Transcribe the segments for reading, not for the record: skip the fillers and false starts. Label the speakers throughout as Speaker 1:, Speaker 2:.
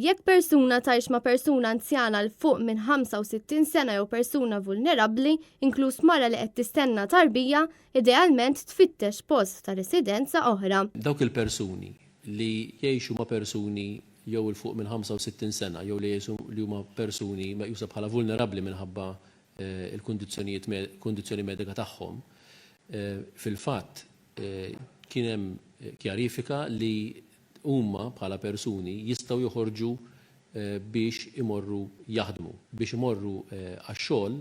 Speaker 1: Jekk persuna tgħix ma' persuna anzjana 'l fuq minn 65 sena jew persuna vulnerabbli, inkluż mara li qed tistenna tarbija, idealment tfittex post ta' residenza oħra.
Speaker 2: Dawk il-persuni li jgħixu ma' persuni jew 'il fuq minn 65 sena jew li jgħixu li huma persuni meqjusa bħala vulnerabbli minħabba l-kundizzjonijiet kundizzjoni medika tagħhom, fil-fatt kien hemm kjarifika li huma bħala persuni jistgħu joħorġu biex imorru jaħdmu, biex imorru għax-xogħol,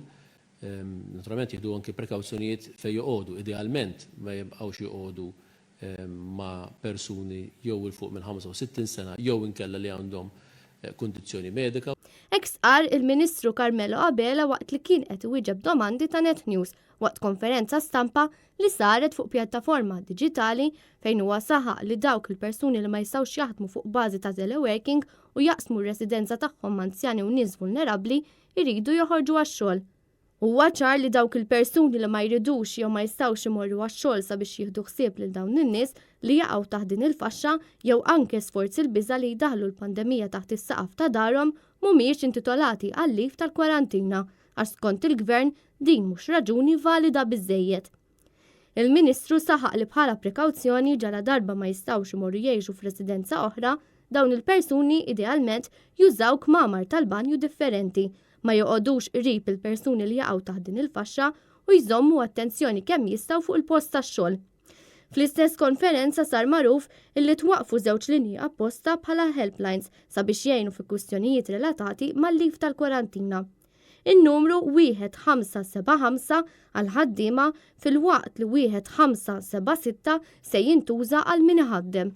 Speaker 2: naturalment jieħdu anki prekawzjonijiet fejn joqogħdu, idealment ma jibqgħux joqogħdu ma' persuni jew 'il fuq minn 65 sena jew inkella li għandhom kundizzjoni medika.
Speaker 1: Hekk stqarr il-Ministru Carmelo Abela waqt li kien qed iwieġeb domandi ta' Net News waqt konferenza stampa li saret fuq pjattaforma diġitali fejn huwa saħaq li dawk il-persuni li ma jistgħux jaħdmu fuq bażi ta' teleworking u jaqsmu r-residenza tagħhom ma' anzjani u nies vulnerabbli jridu joħorġu għax-xogħol. Huwa ċar li dawk il-persuni li ma jridux jew ma jistgħux imorru għax-xogħol sabiex jieħdu ħsieb lil dawn in-nies li jaqgħu taħt din il-faxxa jew anke sforz il-biża' li jdaħħlu l-pandemija taħt is-saqaf ta' darhom mhumiex intitolati għal-leave tal-kwarantina għax skont il-Gvern din mhux raġuni valida biżżejjed. Il-Ministru saħaq li bħala prekawzjoni ġaladarba ma jistgħux imorru jgħixu f'residenza oħra, dawn il-persuni idealment jużaw kmamar tal-banju differenti, ma joqogħdux qrib il-persuni li jaqgħu taħt din il-faxxa u jżommu attenzjoni kemm jistgħu fuq il-post tax-xogħol. Fl-istess konferenza sar magħruf illi twaqqfu żewġ linji apposta bħala helplines sabiex jgħinu fi kwistjonijiet relatati mal-leave tal-kwarantina. In-numru 1575 għall-ħaddiema filwaqt li 1576 se jintuża għal min iħaddem.